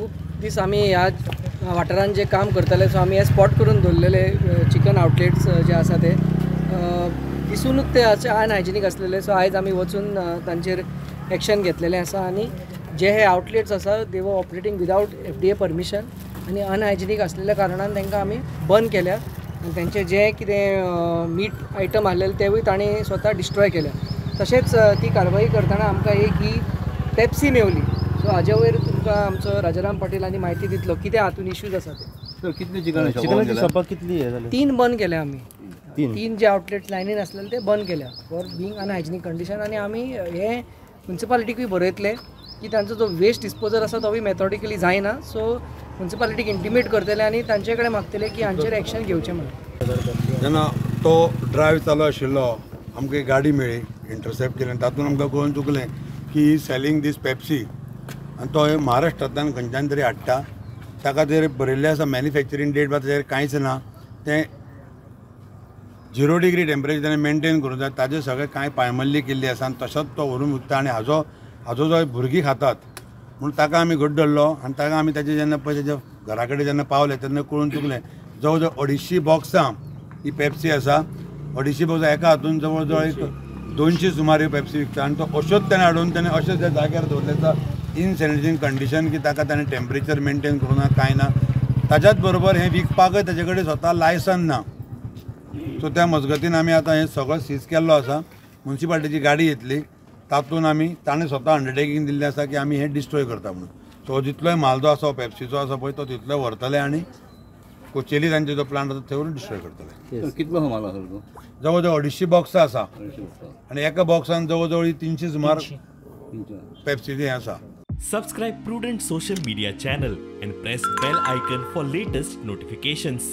खूब दीस आमी ह्या वाठारान जे काम करताले, सो आमी हे स्पॉट करून दवरलेले चिकन आउटलेट्स जे आसा ते दिसूनच ते अशे अनहायजिनीक आसलेले. सो आयज आमी वचून तांचेर एक्शन घेतलेलें आसा आनी जे हे आउटलेट्स आसा they were operating without FDA permission आनी अनहायजिनीक आसलेल्या कारणान तांकां आमी बंद केल्या आनी तेंचे जे कितें मीट आयटम आसलेले तेवूय तांणी स्वता डिस्ट्रॉय केल्या. तशेंच ती कारवाई करतना आमकां एक ही पेप्सी मेवली. सो हाजे वयर तुमकां आमचो राजाराम पाटील आनी म्हायती दितलो कितें हातून इश्यूज आसा ते. कितली चिकन कितली? 3 बंद केल्या आमी. 3 जे आउटलेट्स लायनीन आसलेले ते बंद केल्या फॉर बींग अनहायजिनीक कंडिशन. आनी आमी हे म्युनिसिपालिटीकूय बरयतले की तांचो जो वेस्ट डिस्पोजल आसा तोवूय मेथॉडिकली जायना. सो म्युनिसिपालिटीक इंटिमेट करतले आनी तांचे कडेन मागतले की हांचेर एक्शन घेवचें म्हणून. जेन्ना तो ड्रायव्ह चालू आशिल्लो आमकां एक गाडी मेळ्ळी, इंटरसेप्ट केली आनी तातूंत आमकां कळून चुकलें की सेलिंग दीस पेप्सी आनी तो महाराष्ट्रांतल्यान खंयच्यान तरी हाडटा. ताका तेर बरयल्लें आसा मॅन्युफॅक्चरींग डेट, ताचेर कांयच ना. तें 0 डिग्री टेम्परेचर ताणें मेनटेन करूंक जाय. ताजें सगळें कांय पायमल्ली केल्ली आसा आनी तसोच तो व्हरून विकता आनी हाजो जो भुरगीं खातात म्हणून ताका आमी घट धरलो आनी ताका आमी ताजे जेन्ना पळय तेज्या घरा कडेन जेन्ना पावले तेन्ना कळून चुकलें जवळ जवळ 250 बॉक्सां ही पेप्सी आसा. 250 बॉक्सां एका हातून जवळ जवळ एक 200 सुमार ह्यो पेप्सी विकता आनी तो अश्योच ताणें हाडून ताणें अशें त्या जाग्यार दवरलें आसा इनसॅनिटरी कंडिशन की ताका ताणें टेम्परेचर मेनटेन करूंक ना, कांय ना. ताच्याच बरोबर हें विकपाकय ताजे कडेन स्वता लायसन ना. सो त्या मजगतीन आमी आतां हें सगळें सीज केल्लो आसा. म्युनिसिपालिटीची गाडी येतली, तातूंत आमी ताणें स्वता अंडरटेकींग दिल्लें आसा की आमी हें डिस्ट्रॉय करता म्हणून. सो जितलोय म्हाल जो आसा पेप्सीचो आसा पळय तो तितलोय व्हरतले आनी कोचेली तांचो जो प्लांट आसा थंय व्हरून डिस्ट्रॉय करतले. कितलो म्हाल आसा तो? जवळ जवळ 250 बॉक्सां आसा आनी एका बॉक्सान जवळ जवळ 300 सुमार पेप्सी हें आसा. Subscribe Prudent social media channel and press bell icon for latest notifications.